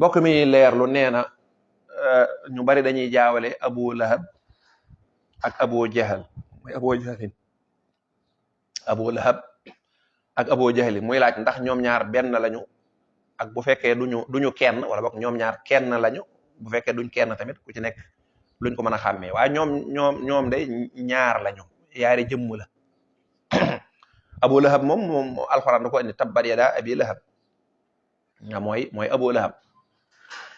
mbokk mi leerlu nee na ñu bari dañuy jaawale Abu Lahab ak Abu Jahal mooy Abu Jahlin Abu Lahab ak Abu Jahlin muy laaj ndax ñoom ñaar benn lañu ak bu fekkee duñu kenn wala boog ñoom ñaar kenn lañu bu fekkee duñ kenn tamit ku ci nekk luñ ko mën a xàmmee waaye ñoom de ñaar lañu yaari jëmm la Abu Lahab moom alxuraan da ko indi tabbat yadaa abi lahab nga mooy Abu Lahab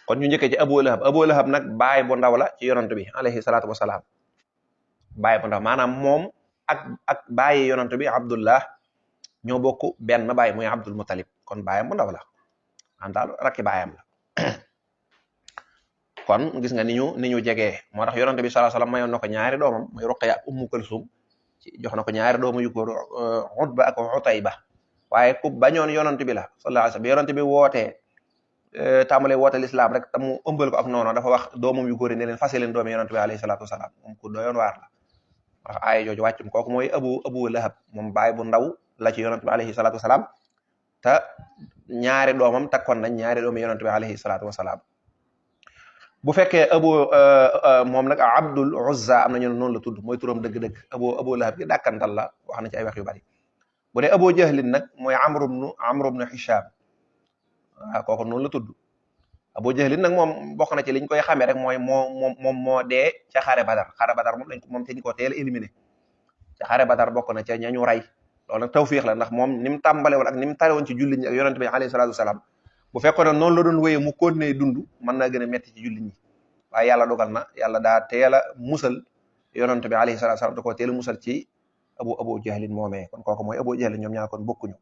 kon ñu njëkkee ci Abu Lahab nag baay bu ndaw la ci yonant bi alayhi salaatu wasalaam baay bu ndaw maanaam moom ak baayi yonant bi Abdullah ñoo bokk benn baay muy Abdul Muttalib kon baayam bu ndaw la am daal rakki baayam la kon gis nga ni ñu jegee moo tax yonant bi sallallahu alayhi wasallam mayoon na ko ñaari doomam muy Ruqayya ak Ummu Kulsum jox na ko ñaari doomu yu góor Utba ak Utayba waaye ku bañoon yonant bi la sallallahu alayhi wasallam yonant bi wootee tàmbalee woote lislaam rek te mu ëmbal ko ak noonu dafa wax doomam yu góor yi ne leen fase leen doomi yonant bi alayhi salaatu wasalaam moom ku doyoon waar la wax aaya jooju wàccum kooku mooy Abu Lahab moom baay bu ndaw la ci yonant bi alayhi salaatu wasalaam te ñaari doomam takkoon nañ ñaari doomi yonant bi alayhi salaatu wasalaam bu fekkee moom nag Abdul Uzza am nañu noonu la tudd mooy turam dëgg-dëgg Abu Lahab gi dàkkantal la wax na ci ay wax yu bari bu dee Abu Jahlin nag mooy Amr ibn Hisham waaw kooku noonu la tudd Abu Jahlin nag moom bokk na ci liñ koy xamee rek mooy moo dee ca xare Badar moom te ñu ko teel a éliminé ca xare Badar bokk na ca ñañu rey loolu nag tawfiix la ndax moom ni mu tàmbale woon ak ni mu tare woon ci jullit ñi ak yonent bi alayhi salaatu wasalaam bu fekkoon ne noonu la doon wéyee mu continuer dund mën naa gën a metti ci jullit ñi waaye yàlla dogal na yàlla daa teel a musal yonent bi alayhi salaatu wasalaam da koo teel a musal ci Abu Jahlin moomee kon kooku mooy Abu Jahlin ñoom ñaar kon bokkuñu